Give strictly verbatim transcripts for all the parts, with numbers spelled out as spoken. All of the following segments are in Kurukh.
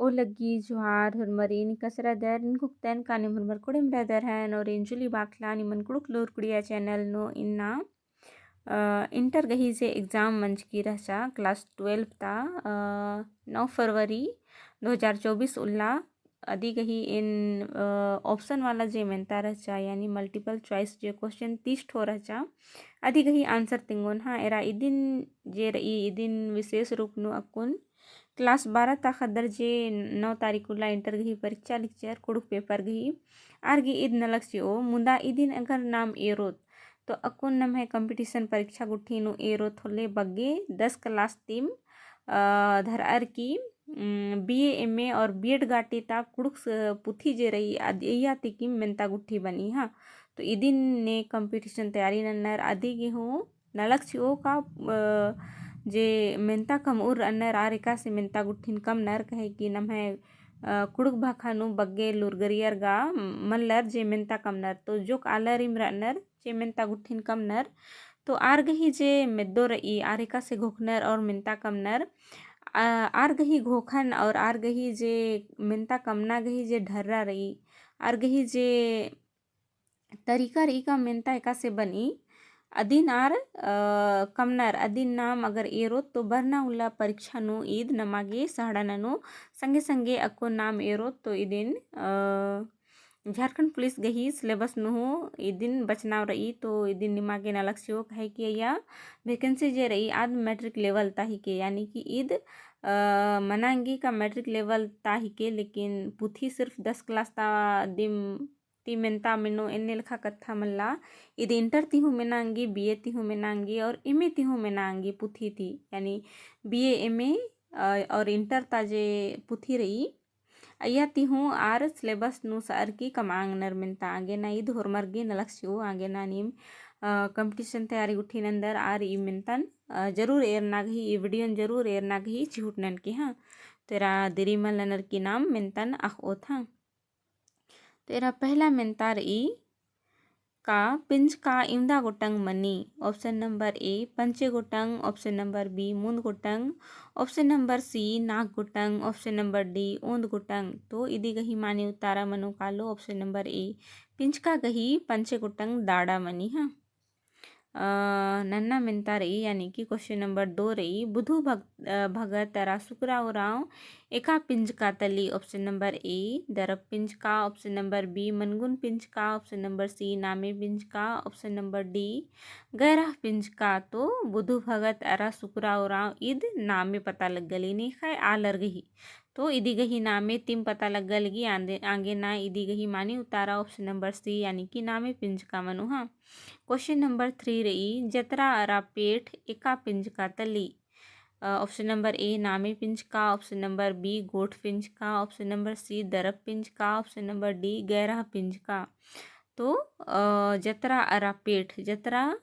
ओ लग्गी जोहार होरमर, एन कस रअदर, एन घुक्तन का नीम होरमर कोड़ेम रअदर हन, और एन जूली बाखला निमन कुँड़ुख़ लूर कुड़िया channel नू इन्ना, अ, inter गही जे exam मंजकी रहचा class twelve ता, अ, नौ फरवरी दो हजार चौबीस उल्ला, अदी गही एन, अ, option वाला जे मेन्ता रहचा, यानी multiple choice जे question तीस ठो रहचा, अदी गही answer तिंगोन। हाँ, एरा इदिन जे रई, इदिन विशेष रूप नू अक्कुन class बारह ता ख़द्दर जे नौ तारीख उल्ला inter गही परीक्षा लिखचर, कुँड़ुख़ paper गही, आर गे ईद नलख चिओ। मुदा इदिन अगर नाम एरोत, तो अक्कुन नम्है competition परीक्षा गुट्ठी नू एरोत होले बग्गे दस class तिम, अ, धरअर की, उम, B A, M A और B Ed गाटी ता कुँड़ुख़ स-, पुथी जे रई, अद-, अइय्या तिकिम मेन्ता गुट्ठी बनी, हाँ। तो इदिन ने competition तैयारी नन्नर, अदी गे हूँ नलख चिओ का, अ, जे मेन्ता कमउर रअनर आर एकासे मेन्ता गुट्ठिन कमनर, कहे कि नम्है, अ, कुँड़ुख़ भाखा नू बग्गे लूरगरियर गा मल्लर जे मेन्ता कमनर, तो जोक आलरिम रअनर जे मेन्ता गुट्ठिन कमनर, तो आर गही जे मेद्दो रई, आर एकासे घोखनर और मेन्ता कमनर, अ, आर गही घोखन और आर गही जे मेन्ता कमना गही जे ढर्रा रई, आर गही जे तरीका रई का मेन्ता एकासे बनी, अदिन आर, अ, कमनर, अदिन नाम अगर एरोत तो बरना उल्ला परीक्षा नू ईद नमा गे सहाड़ा ननू, संगे संगे अक्कुन नाम एरोत तो इदिन, अ, झारखंड पुलिस गही syllabus नू हूँ इदिन बचनाव रई, तो इदिन निमा गे नलख चिओ, कहे कि अइय्या vacancy जे रई आद matric level ता हिके, यानी कि ईद, अ, मनांगी का matric level ता हिके, लेकिन पुथी सिर्फ दस class ता दिम ती मेन्ता मेनो एन्ने लेखा कत्था मल्ला। इद inter ती हूँ मेनांगी, B A ती हूँ मेनांगी और M A ती हूँ मेनांगी पुथी ती, यानी B A, M A, अ, और inter ता जे पुथी रई, अइय्या ती हूँ आर syllabus नू सअर की कमआंगनर मेन्ता। आगे ना ईद होरमर गे नलख चिओ, आगे ना नीम, अ, competition तैयारी गुट्ठी नन्दर आर ई मेन्तन, अ, जरूर एरना गही, ई video न जरूर एरना गही चिहुट ननकी, हाँ। तो एरा देरी मल ननर की नाम मेन्तन अख़ओत, हाँ। तो एरा पहला मेन्ता रई, का पिंजका इवंदा गोटंग मनी? Option number A पंचे गोटंग, option number B मुन्द गोटंग, option number C नाग गोटंग, option number D ओन्द गोटंग। तो इदी गही मानी उत्तारा मनो कालो option number A, पिंजका गही पंचे गोटंग दाड़ा मनी, हाँ। अ, नन्ना मेन्ता रई, यानी कि question number दो रई, बुधु भग-, अ, भगत अरा सुकरा उराँव एका पिंजका तली? Option number A दरब पिंजका, option number B मनगुन पिंजका, option number C नामे पिंजका, option number D गैरह पिंजका। तो बुधु भगत अरा सुकरा उराँव ईद नामे पता लग्गली, नेखय आलर गही। तो इदी गही नामे तिम पता लग्गलगी, आंदे, आगे ना इदी गही मानी उत्तारा option number C, यानी कि नामे पिंजका मनो, हाँ। Question number three रई, जतरा अरा पेठ एका पिंजका तली? अ, option number A नामे पिंजका, option number B गोठ पिंजका, option number C दरब पिंजका, option number D गैरह पिंजका। तो, अ, जतरा अरा पेठ, जतरा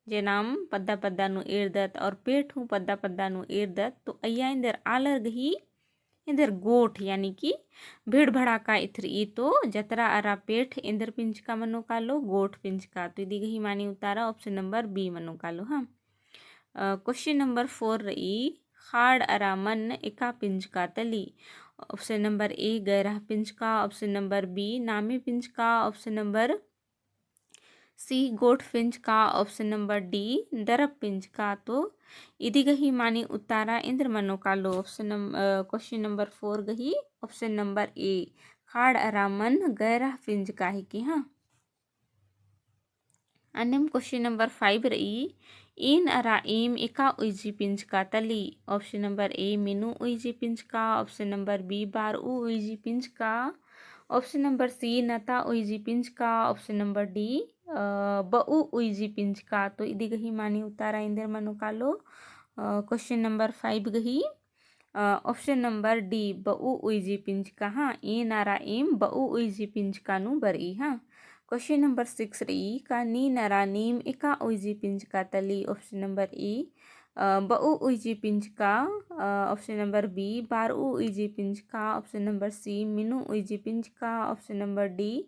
जे नाम पद्दा पद्दा नू एरदत और पेठ हूँ पद्दा पद्दा नू एरदत, तो अइय्या एन्देर आलर गही एन्देर गोठ, यानी कि भीड़ भड़ाका इथरई। तो जतरा अरा पेठ एन्देर पिंजका मनो कालो? गोठ पिंजका। तो इदी गही मानी उत्तारा option number B मनो कालो, हाँ। अ, question number four रई, खाड़ अरा मन एका पिंजका तली? Option number A गैरह पिंजका, option number B नामे पिंजका, option number C गोठ पिंजका, option number D दरब पिंजका। तो इदी गही मानी उत्तारा एन्देर मनो कालो? Option नम-, अ, question number four गही option number A खाड़ अरा मन गैरह पिंजका हिके, हाँ। अन्नेम question number five रई, एन अरा एम एका उइजी पिंजका तली? Option number A मिनु उइजी पिंजका, option number B बारऊ उइजी पिंजका, option number C नता उइजी पिंजका, option number D, अ, बऊ उइजी पिंजका। तो इदी गही मानी उत्तारा एन्देर मनो कालो, अ, question number five गही, अ, option number D बऊ उइजी पिंजका, हाँ, एन अरा एम बऊ उइजी पिंजका नू बरई, हाँ। Question number six रई, का नीन अरा नीम एका उइजी पिंजका तली? Option number A, अ, बऊ उइजी पिंजका, अ, option number B बारऊ उइजी पिंजका, option number C मिनु उइजी पिंजका, option number D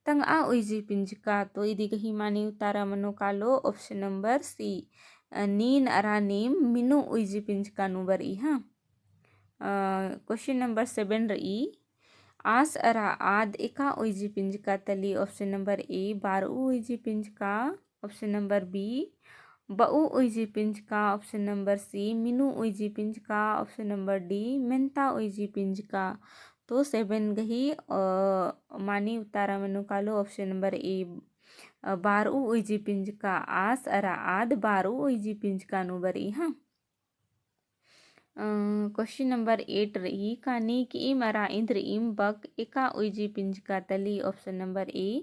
तंगआ उइजी पिंजका। तो इदी गही मानी उत्तारा मनो कालो option number C, अ, नीन अरा नीम मिनु उइजी पिंजका नू बरई, हाँ। अ, question number seven र'ई, आस अरा आद एका उइजी पिंजका तली? Option number A, बार'ऊ उइजी पिंजका। Option number B, ब'ऊ उइजी पिंजका। Option number C, मिनु उइजी पिंजका। Option number D, मेन्ता उइजी पिंजका। तो seven गही, अ, मानी उत्तारा मनो कालो option number A, अ, बार'ऊ उइजी पिंजका। आस अरा आद बार'ऊ उइजी पिंजका नू बर'ई, हाँ। अ, question number eight र'ई, का नीक'इम अरा इन्द्र'इम बक एका उइजी पिंजका तली? Option number A,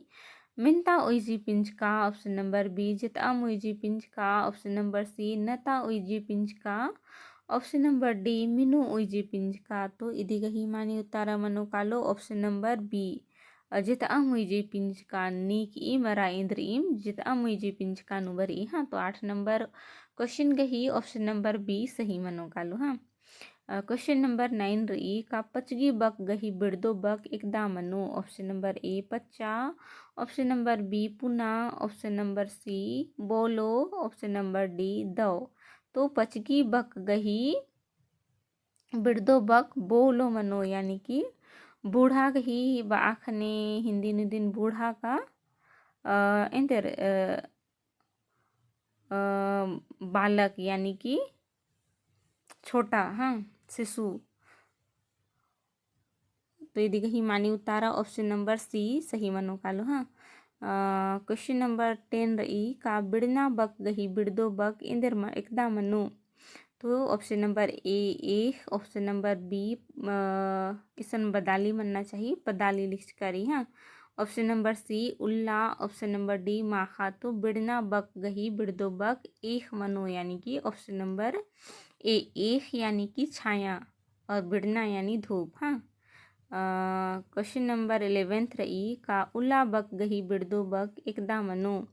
मेन्ता उइजी पिंजका। Option number B, जेत'अम उइजी पिंजका। Option number C, नता उइजी पिंजका। Option number D, मिनु उइजी पिंजका। तो इदी गही मानी उत्तारा मनो कालो option number B, अ, जेत'अम उइजी पिंजका। नीक'इम अरा इन्द्र'इम जेत'अम उइजी पिंजका नू बर'ई, हाँ। तो आठ number question गही option number B सही मनो कालो, हाँ। अ, question number nine र'ई, का पचगी बक गही बिड़दो बक एकदा मनो? Option number A, pacha. Option number B, Pune. Option number C, बोलो। Option number D, दव। तो पचगी बक गही बिड़दो बक बोलो मनो, यानी कि बूढ़ा गही ब'आ ख़ने हिन्दी नू इदिन बूढ़ा का, अ, एन्देर, अ, अ, बालक यानी कि छोटा, हाँ, शिशु। तो इदी गही मानी उत्तारा option number C सही मनो कालो, हाँ। अ, question number ten र'ई, का बिड़ना बक गही बिड़दो बक एन्देर म-, एकदा मनो? तो option number A, एख़। Option number B, अ, इसन बदाली मन्ना चाही, पदाली लिखचका र'ई, हाँ। Option number C, Ulla. Option number D, माख़ा। तो बिड़ना बक गही बिड़दो बक एख़ मनो, यानी कि option number A, एख़ यानी कि छाया, और बिड़ना यानी धूप, हाँ। अ, question number eleventh र'ई, का उल्ला बक गही बिड़दो बक एकदा मनो?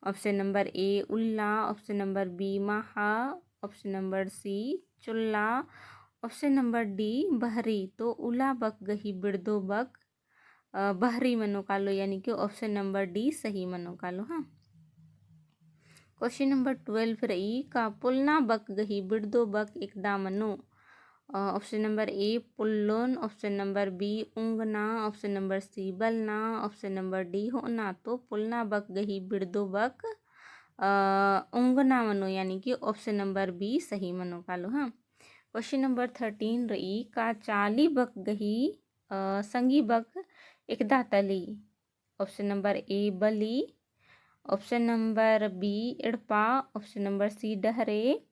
Option number A, Ulla. Option number B, माख़ा। Option number C, चुल्ला। Option number D, बहरी। तो उल्ला बक गही बिड़दो बक, अ, बहरी मनो कालो, यानी कि option number D सही मनो कालो, हाँ। Question number twelve र'ई, का पोलना बक गही बिड़दो बक एकदा मनो? अ, option number A, पोल्लोन। Option number B, उंगना। Option number C, बलना। Option number D, होना। तो पोलना बक गही बिड़दो बक, अ, उंगना मनो, यानी कि option number B सही मनो कालो, हाँ। Question number thirteen र'ई, का चाली बक गही, अ, संगी बक एकदा तली? Option number A, Bali. Option number B, एड़पा। Option number C, डहरे।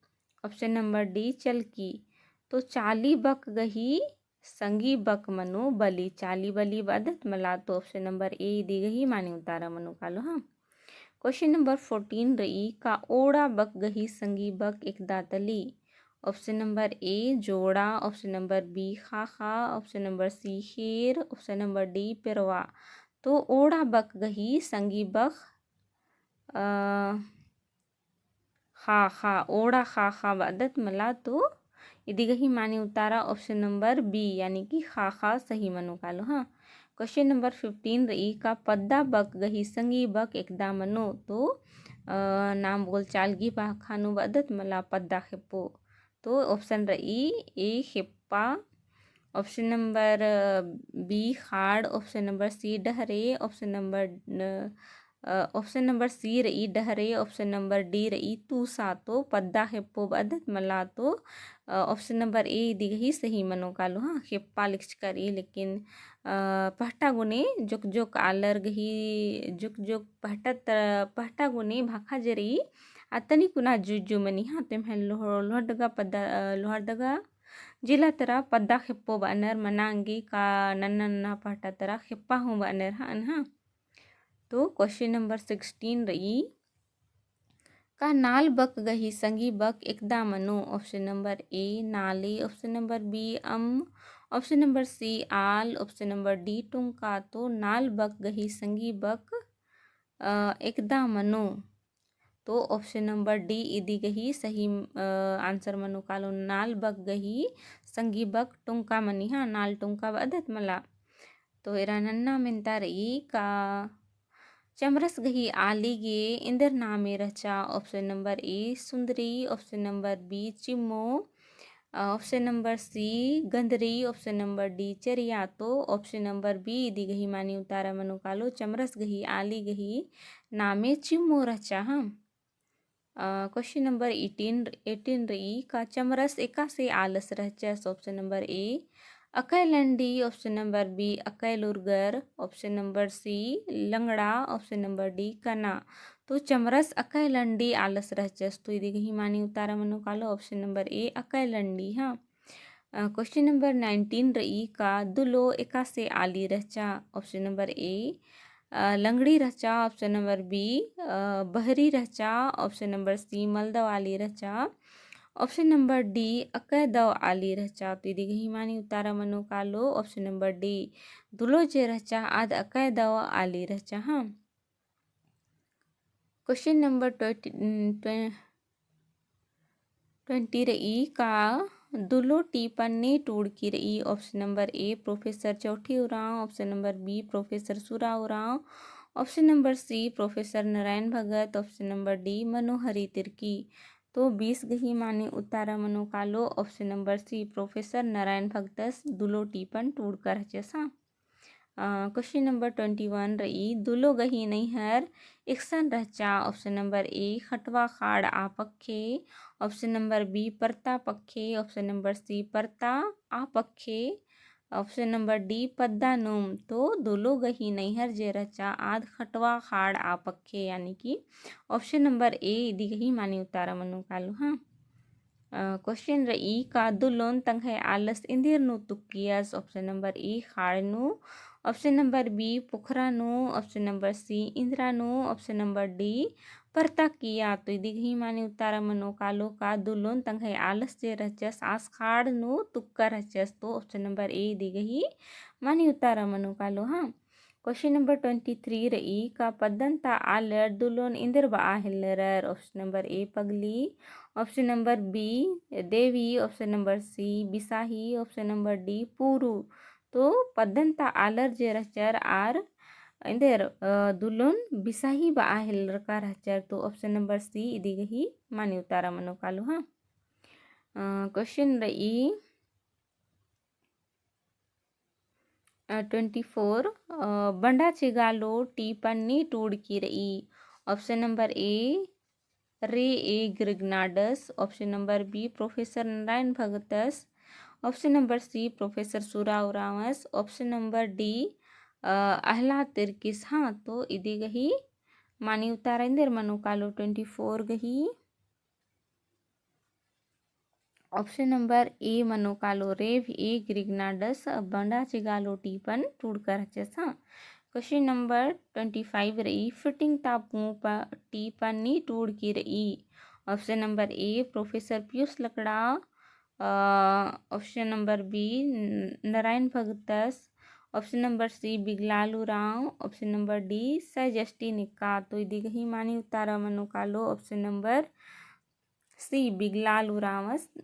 Option number D, चलकी। तो चाली बक गही संगी बक मनो बली, चाली बली ब'अदत मला। तो option number A इदी गही मानी उत्तारा मनो कालो, हाँ। Question number fourteen र'ई, का ओड़ा बक गही संगी बक एकदा तली? Option number A, जोड़ा। Option number B, ख़ाख़ा। Option number C, ख़ेर। Option number D, पेरवा। तो ओड़ा बक गही संगी बक, अ, ख़ाख़ा, ओड़ा ख़ाख़ा ब'अदत मला। तो इदी गही मानी उत्तारा option number B यानी कि ख़ाख़ा सही मनो कालो, हाँ। Question number fifteen र'ई, का पद्दा बक गही संगी बक एकदा मनो? तो, अ, नाम बोलचाल गही भाखा नू ब'अदत मला पद्दा ख़ेप्पो। तो option र'ई A ख़ेप्पा, option number B ख़ाड़, option number C डहरे, option number, अ, option number C र'ई डहरे, option number D र'ई तूसा। तो पद्दा ख़ेप्पो ब'अदत मला। तो, अ, option number A इदी गही सही मनो कालो, हाँ, ख़ेप्पा लिखचका र'ई, लेकिन, अ, पहटा गुने जोक जोक आलर गही, जोक जोक पहटा त-, पहटा गुने भाखा जे र'ई, अतनी कुना जुजु मनी, हाँ, तेम्है लोह-, लोहरदगा पद्दा, अ, लोहरदगा जिला तरा पद्दा ख़ेप्पो ब'अनर, मना अंगी का नन्ना नन्ना पहटा तरा ख़ेप्पा हूँ ब'अनर, हाँ, हाँ। तो question number sixteen र'ई, का नाल बक गही संगी बक एकदा मनो? Option number A नाली, option number B अम्म, option number C आल, option number D टुंका। तो नाल बक गही संगी बक, अ, एकदा मनो। तो option number D इदी गही सही, अ, answer मनो कालो, नाल बक गही संगी बक टुंका मनी, हाँ, नाल टुंका ब'अदत मला। तो एरा नन्ना मेन्ता र'ई, का चमरस गही आली गे एन्देर नामे रहचा? Option number A Sundari, option number B चिम्मो, अ, option number C गंधरी, option number D चरिया। तो option number B इदी गही मानी उतारा मनो कालो, चमरस गही आली गही नामे चिम्मो रहचा, हाँ। अ, question number eighteen, eighteen रई, का चमरस एकासे आलस रहचस? Option number A अकय लंडी, option number B अकय लुरगर, option number C लंगड़ा, option number D कना। तो चमरस अकय लंडी आलस रहचस। तो इदी गही मानी उतारा मनो कालो option number A अकय लंडी, हाँ। अ, question number nineteen रई, का दुलो एकासे आली रहचा? Option number A अ, लंगड़ी रहचा, option number B अ, बहरी रहचा, option number C मलदव आली रहचा, option number D अकय दव आली रहचा। तो इदी गही मानी उतारा मनो कालो option number D दुलो जे रहचा आद अकय दव आली रहचा, हाँ। Question number twenty, twenty रई, का दुलो टीपन नी टूड़की रई? Option number A professor Chauthi Oraon, option number B professor Sura Oraon, option number C professor Narayan Bhagat, option number D Manohari Tirkey. तो बीस गही मानी उतारा मनो कालो option number C professor Narayan भगतस दुलो टीपन टूड़का रहचस, हाँ। अ, question number twenty one रई, दुलो गही नैहर एकसन रहचा? Option number A खटवा खाड़ आ पक्खे, option number B परता पक्खे, option number C परता आ पक्खे, option number D पद्दा नूम। तो दुलो गही नैहर जे रहचा आद खटवा खाड़ आ पक्खे, यानी कि option number A इदी गही मानी उतारा मनो कालो, हाँ। अ, question रई, का दुलोन तंग्है आलस इन्देर नू तुक्कियस? Option number A खाड़ नू, option number B पोखरा नू, option number C इन्द्रा नू, option number D परता किया। तो इदी गही मानी उतारा मनो कालो, का दुलोन तंग्है आलस जे रहचस आस खाड़ नू तुक्का रहचस। तो option number A इदी गही मानी उतारा मनो कालो, हाँ। Question number twenty three रई, का पद्दन ता आलर दुलोन इन्देर बआ हेलरर? Option number A पगली, option number B देवी, option number C बिसाही, option number D पूरू। तो पद्दन ता आलर जे रहचर आर इन्देर, अ, दुलोन बिसाही बआ हेलरका रहचर। तो option number C इदी गही मानी उतारा मनो कालो, हाँ। अ, question रई, अ, twenty four, अ, बंडा चिगालो टीपन नी टूड़की रई? Option number A रे ए ग्रिगनाडस, option number B professor Narayan भगतस, option number C प्रोफेसर सुरा उराँवस, option number D अ, अहला तिर्किस, हाँ। तो इदी गही मानी उतारा इन्देर मनो कालो twenty four गही option number A मनो कालो, रेव ए ग्रिगनाडस बंडा चिगालो टीपन टूड़का रहचस, हाँ। Question number twenty five रई, fitting ता पूंप टीपन नी टूड़की रई? Option number A professor Piyush Lakra, a, option number B न-, नारायण भगतस, option number C बिगलाल उराँव, option number D सैजस्टी निक्का। तो इदी गही मानी उतारा मनो कालो option number C बिगलाल उराँवस, अ,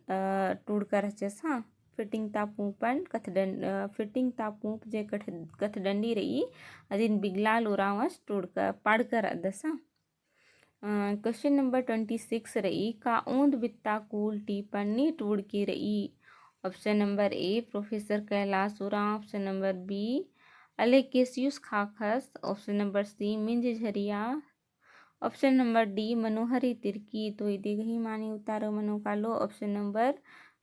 टूड़का रहचस, हाँ। fitting ता पूंपन कथडं-, अ, fitting ता पूंप जे कथ-, कथडंडी रई, अदिन बिगलाल उराँवस टूड़का, पाड़का रअदस, हाँ। अ, question number twenty six रई, का ओन्द बित्ता कूल टीपन नी टूड़की रई? Option number A professor Kailash Oraon, option number B Alexius Khakhas, option number C Minj Jharia, option number D Manohari Tirkey. तो इदी गही मानी उतारा मनो कालो option number,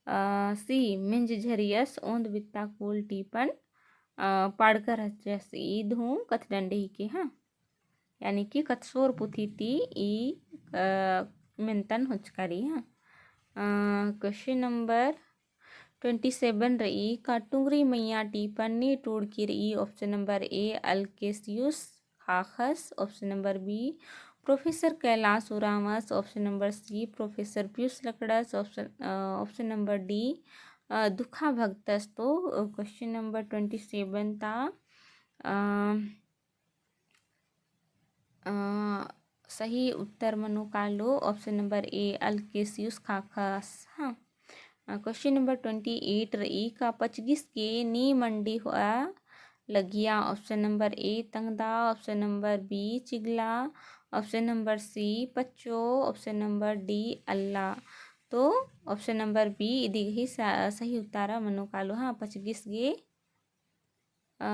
अ, C मिंज झरियस ओन्द बित्ता कूल टीपन, अ, पाड़का रहचस। ईद हूँ कथडंडी हिके, हाँ, यानी कि कथसोर पुथी ती ई, अ, मेन्तन होचका रई, हाँ। अ, question number twenty seven रई, का टुंगरी मइय्याँ टीपन नी टूड़की रई? Option number A अल्केसियुस खाखस, option number B professor Kailash उराँवस, option number C professor Piyush लकड़स, option, अ, option number D अ, दुखा भगतस। तो, अ, question number twenty seven ता, अ, अ, सही उत्तर मनो कालो option number A अल्केसियुस खाखस, हाँ। अ, question number twenty eight रई, का पचगिस के नी मंडी होआ लगिया? Option number A तंगदा, option number B चिगला, option number C पच्चो, option number D अल्ला। तो option number B इदी गही सा-, सही उत्तारा मनो कालो। हाँ, पचगिस गे, अ,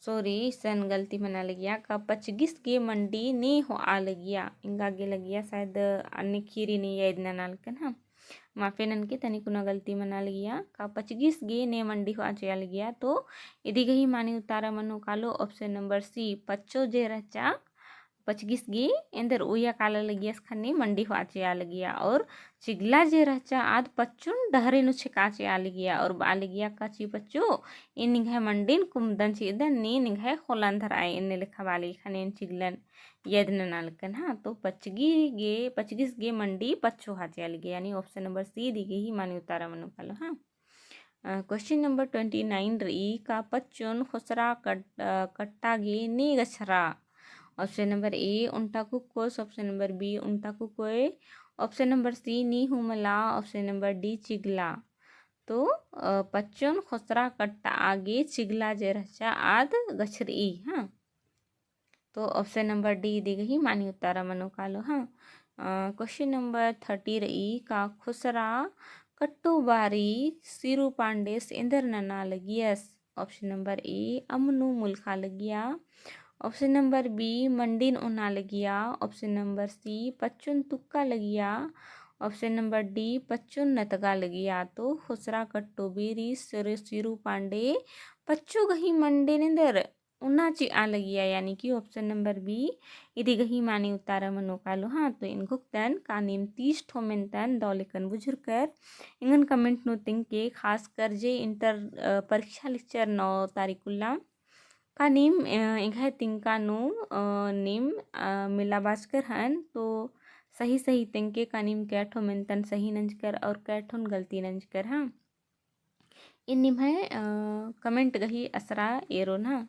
sorry, इसन गलती मना लगिया, का पचगिस गे मंडी ने होआ लगिया, एंगा गे लगिया, शायद अन्ने खीरी ने याद नना लकन, हाँ। माफे ननके तनी कुना गलती मना लगिया, का पचगिस गे ने मंडी होआ चिआ लगिया, तो इदी गही मानी उत्तारा मनो कालो option number C, पच्चो जे रहचा, पचगिस गे एन्देर उइया काला लगियस ख़ने मंडी होआ चिआ लगिया, और चिगला जे रहचा आद पच्चुन डहरे नू छेका चिआ लगिया, और बआ लगिया का ची पच्चो, एन निंग्है मंडिन कुमदन चिअदन, नीन निंग्है ख़ोलन धरआ, एन्ने लेखा बआ लगी ख़ने एन चिगलन याद नना लकन, हाँ। तो पचगी गे, पचगिस गे मंडी पच्चो होआ चिआ लगिया, यानी option number C इदी गही मानी उत्तारा मनो कालो, हाँ। अ, question number twenty nine रई, का पच्चुन ख़ोसरा कट-, अ, कट्टा गे ने गछरा? Option number A, ओन्टा कुक्कोस, option number B, ओन्टा कुकोय, option number C, नीहू मला, option number D, चिगला। तो, अ, पच्चुन ख़ोसरा कट्टा गे चिगला जे रहचा आद गछरई, हाँ। तो option number D इदी गही मानी उत्तारा मनो कालो, हाँ। अ, question number thirty रई, का ख़ोसरा कट्टो बारी सिरू पांडेस एन्देर नना लगियस? Option number A, अम्म नू मुलख़ा लगिया। Option number B, मंडिन ओना लगिया। Option number C, पच्चुन तुक्का लगिया। Option number D, पच्चुन नतगा लगिया। तो ख़ोसरा कट्टो बारी सिर-, सिरू पांडे पच्चो गही मंडिन एन्देर ओना चिआ लगिया, यानी कि option number B इदी गही मानी उत्तारा मनो कालो, हाँ। तो एन घोखदन का नीम तीस ठो मेन्तन दव लेकन बुझुरकर एंगन comment नू तेंगके, खासकर जे inter, अ, परीक्षा लिक्चर नौ तारीख उल्ला का नीम, अ, एंग्है तिंका नू, अ, नीम, अ, मेला बाचकर हन, तो सही सही तेंगके का नीम कै ठो मेन्तन सही नंजकर और कै ठोन गलती नंजकर, हाँ। एन निम्है, अ, comment गही असरा एरोन, हाँ।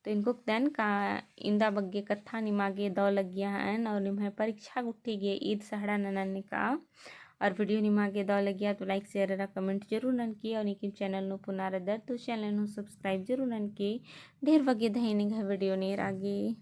तो एन घोखदन का इन्दा बग्गे कत्था निमागे दव लगिया हन और निम्है परीक्षा गुट्ठी गे ईद सहड़ा ननन नेका। और video निमागे दव लगिया तो like, share अरा comment जरूर ननके और नीकिम channel नू पुना रअदर तो channel नू subscribe जरूर ननके। ढेर बग्गे धैन एंग्है video नेर आगे।